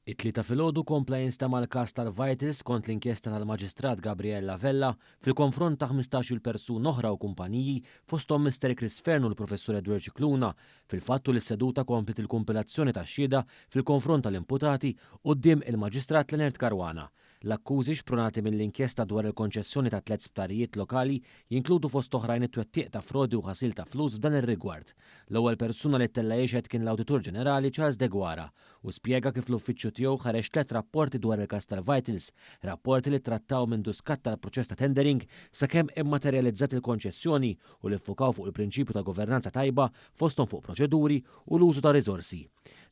It-Tlieta filgħodu kompla jinstema' l-każ tal-Vitals skont l-inkjesta tal-Maġistrat Gabriella Vella fil-konfront ta' 15-il persuna oħra u kumpaniji fosthom Mister Chris Fearne u l-Professur Edward Scicluna. Fil-fatt tul is-seduta kompliet il-kumpilazzjoni tax-xhieda fil-konfront tal-imputati quddiem il-Maġistrat Leonard Caruana. L-akkużi xprunati mill-inkjesta dwar il-konċessjoni ta' tlett sptarijiet lokali jinkludu fost oħrajn it-twettiq ta' frodi u ħasil ta' flus f'dan ir-rigward. L-ewwel persuna li ttella' jixhed kien l-Awditur Ġenerali Charles Deguara u spjega kif l-uffiċċju tiegħu ħareġ tlett rapporti dwar il-każ tal-Vitals, rapporti li ttrattaw mindu skatta l-proċess ta' tendering sakemm immaterjalizzat il-konċessjoni u li ffukaw fuq il-prinċipju ta' governanza tajba fosthom fuq proċeduri u l-użu ta' riżorsi.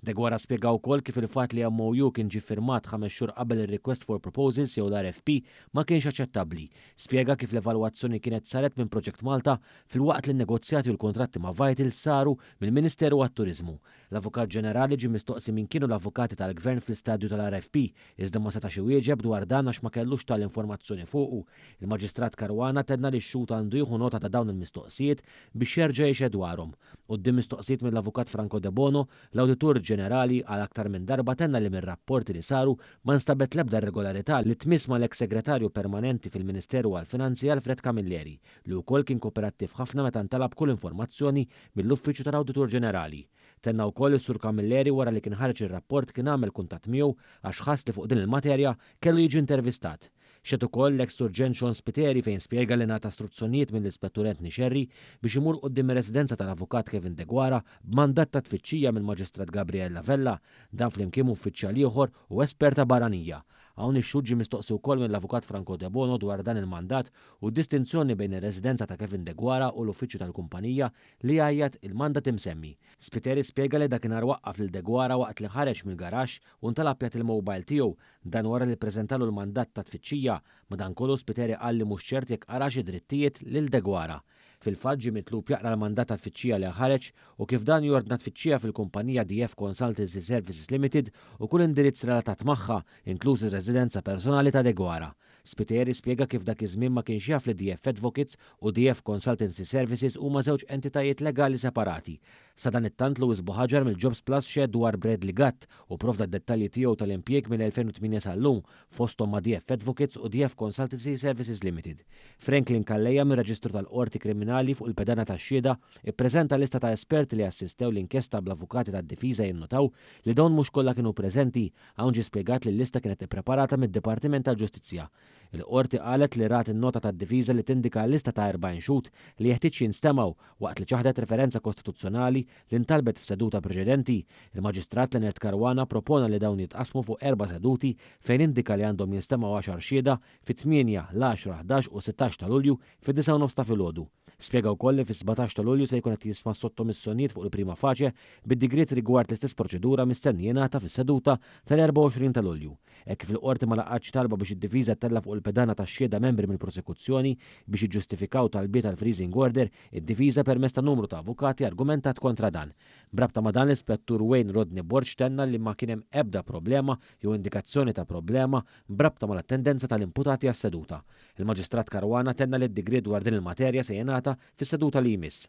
Deguara spjega wkoll kif il-fatt li MOU kien ġie ffirmat ħames xhur qabel ir-Request for Proposals jew l-RFP ma kienx aċċettabbli. Spjega kif l-evalwazzjoni kienet saret minn Project Malta filwaqt li n-negozjati u l-kuntratti ma' Vitals saru mill-Ministeru għat-Turiżmu. L-Avukat Ġenerali ġie mistoqsi min kienu l-avukati tal-Gvern fl-istadju tal-RFP iżda ma setax iwieġeb dwar dan għax ma kellux tali informazzjoni fuqu. Il-Maġistrat Caruana tenna li x-xhud għandu jieħu nota ta' dawn il-mistoqsijiet biex jerġa' jixhed dwarhom. Quddiem mistoqsijiet mill-Avukat Franco Debono, l-Awditur Ġenerali għal aktar minn darba tenna li mir-rapporti li saru ma nstabet l-ebda irregolarità li tmiss mal-eks Segretarju Permanenti fil-Ministeru għall-Finanzi Alfred Camilleri, li wkoll kien koperattiv ħafna meta ntalab kull informazzjoni mill-Uffiċċju tal-Awditur Ġenerali. Tenna wkoll li s-Sur Camilleri wara li kien ħareġ ir-rapport kien għamel kuntatt miegħu għax ħass li fuq din il-materja kellu jiġi intervistat. Xehed ukoll l-eks Surġent Sean Spiteri fejn spjega li ngħata struzzjonijiet mill-Ispettur Anthony Scerri biex imur quddiem ir-residenza tal-Avukat Kevin Deguara b'mandat ta' tfittxija mill-Maġistrat Gabriella Vella, dan flimkien m'uffiċjal ieħor u esperta barranija. Hawn ix-xhud ġie mistoqsi wkoll mill-Avukat Franco Debono dwar dan il-mandat u d-distinzjoni bejn ir-residenza ta' Kevin Deguara u l-uffiċċju tal-kumpanija li jgħajjat il-mandat imsemmi. Spiteri spjega li dakinhar waqqaf lil Deguara waqt li ħareġ mill-garaxx u ntalab jagħti l-mobile tiegħu Dan wara li ppreżentalu l-mandat ta' tfittxija. Madankollu Spiteri qal li mhux ċert jekk qarax id-drittijiet lil Deguara. Fil-fatt ġie mitlub jaqra l-mandat ta' tfittxija li ħareġ u kif dan jordna tfittxija fil-kumpanija DF Consultancy Services Limited u kull indirizz relatat magħha, inkluż ir-residenza personali ta' Deguara. Spiteri spjega kif dak iż-żmien ma kienx jaf li DF Advocates u DF Consultancy Services huma żewġ entitajiet legali separati. Sadanittant Louis Buhagiar mill-Jobs Plus xehed dwar Bradley Gatt u pprovda d-dettalji tiegħu tal-impjieg mill-2008 sal-lum, fosthom ma' DF Advocates u DF Consultancy Services Limited. Franklin Calleja mir-Reġistru tal-Qorti Kriminali fuq il-pedana tax-xhieda ippreżenta lista ta' esperti li assistew l-inkjesta bl-avukati tad-difiża jinnotaw li dawn mhux kollha kienu preżenti. Hawn ġie spjegat li l-lista kienet ippreparata mid-Dipartiment tal-Ġustizzja. Il-Qorti qalet li rat in-nota tad-difiża li tindika lista ta' 40 xhud li jeħtieġ jinstemgħu waqt li ċaħdet referenza kostituzzjonali li ntalbet f'seduta preċedenti. Il-Maġistrat Leonard Caruana ppropona li dawn jitqassmu fuq erba' seduti fejn indika li għandhom jinstemgħu għaxar xhieda fit-tmienja, l-għaxra, 11 u 16 ta' Lulju fid-disgħa u nofs ta' filgħodu. Spjega wkoll li fis-17 ta' Lulju se jkun qed jisma' s-sottomissjonijiet fuq il-prima facie bid-digriet rigward l-istess proċedura mistenni jingħata fis-seduta tal-24 ta' Lulju. Hekk kif il-Qorti ma laqgħetx talba biex id-difiża ttella' fuq il-pedana tax-xhieda membri mill-prosekuzzjoni biex jiġġustifikaw talbiet għal freezing order, id-difiża permezz ta' numru ta' avukati argumentat kontra dan. B'rabta ma' dan l-Ispettur Wayne Rodney Borg tenna li ma kien hemm ebda problema jew indikazzjoni ta' problema b'rabta mal-attendenza tal-imputati għas-seduta. Il-Maġistrat Caruana tenna li d-digriet dwar din il-materja se jingħata fis-seduta li jmiss.